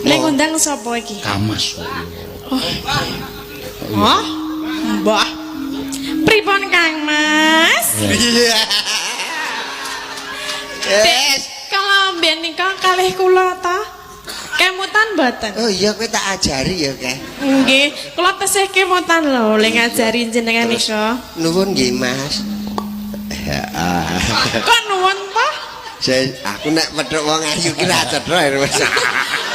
Nek ngundang sapa iki? Kamas kok. Oh. Mbah. Pripun Kang Mas? Iya. Dek, kalau mbiyen nika kalih kula ta? Kemutan mboten? Oh iya, kowe tak ajari ya, Keh. Nggih, kula tesih kemutan lho le ngajari jenengan Terus, nika. Nuwun nggih, Mas. Ya. Kok nuwun ta? Saya, aku nek pethuk wong ayu ki ra cetha ya, Mas.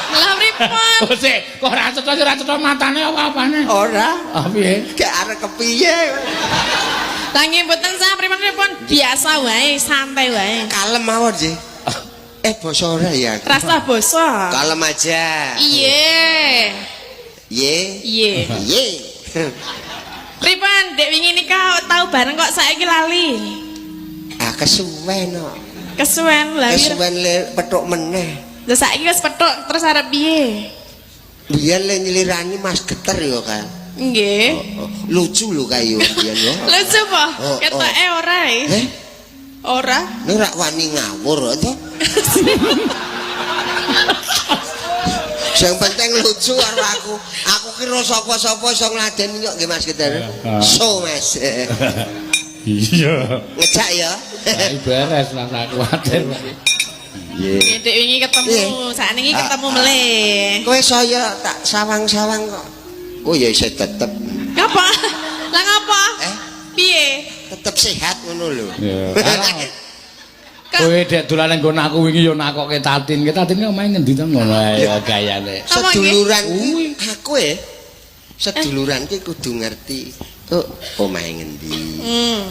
Lah pripun? Oh sik, kok ora cetha, ora cetha matane apa-apane? Ora. Ah piye? Gak arep kepiye. Lah nggih mboten sah pripun-pripun, biasa wae, santai wae. Kalem mawon sih. Eh, basa ora ya? Aku? Rasa basa. Kalem aja. Iya. Ye. Iya. Ye. Pripun, Dek wingi nika tau bareng kok saiki lali. Ah, kesuwen kok. Kesuwen lah. Kesuwen le pethuk meneh. Lah saiki wis pethuk terus arep piye? Biyen le nyelirani Mas Geter ya kan. Nggih. Oh, lucu lho kae yo biyen yo. Lucu po? Oh, oh. Ketoke ora e. Eh, Ora. nek ora wani ngawur to. Sing penting lucu karo aku. Aku kira sapa-sapa iso ngladeni kok nggih Mas Geter. Ya. So Mas. Iya. Ngejak ya. Lah beres lah aku kuwatir. Nggih. Dek wingi ketemu, Iya. sakniki Ah, ketemu ah. melih. Kowe saya tak sawang-sawang kok. Oh ya isih tetep. Ngapa? Lah ngapa? Eh? Piye? Tetep sehat ngono lho. Iya. Kowe dek dolan nang nggon aku wingi yo nakokke Tatin. Ke Tatin ki omahe ngendi to ngono ae ya gayane. Apa nggih? Seduluran Kuwi. ki aku e. Seduluran ki kudu ngerti. Oh, omahe ngendi.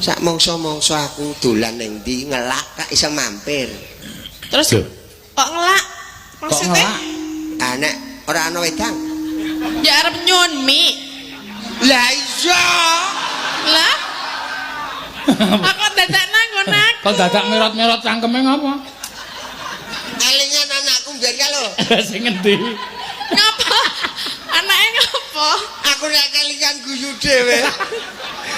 Sak mangsa-mangsa aku dolan ning ndi ngelak tak iso mampir. Terus Loh. kok ngelak? Maksudnya? ngelak? Ah nek ora ana wedang. Ya arep nyun mie. Lah iya. Lah? Aku dadak nang nggon aku. Kok dadak merot-merot cangkeme ngapa? Elingan anakku biar ya lho. Sing ngendi? Ngapa? Anake ngapa? Aku nek kelingan guyu dhewe.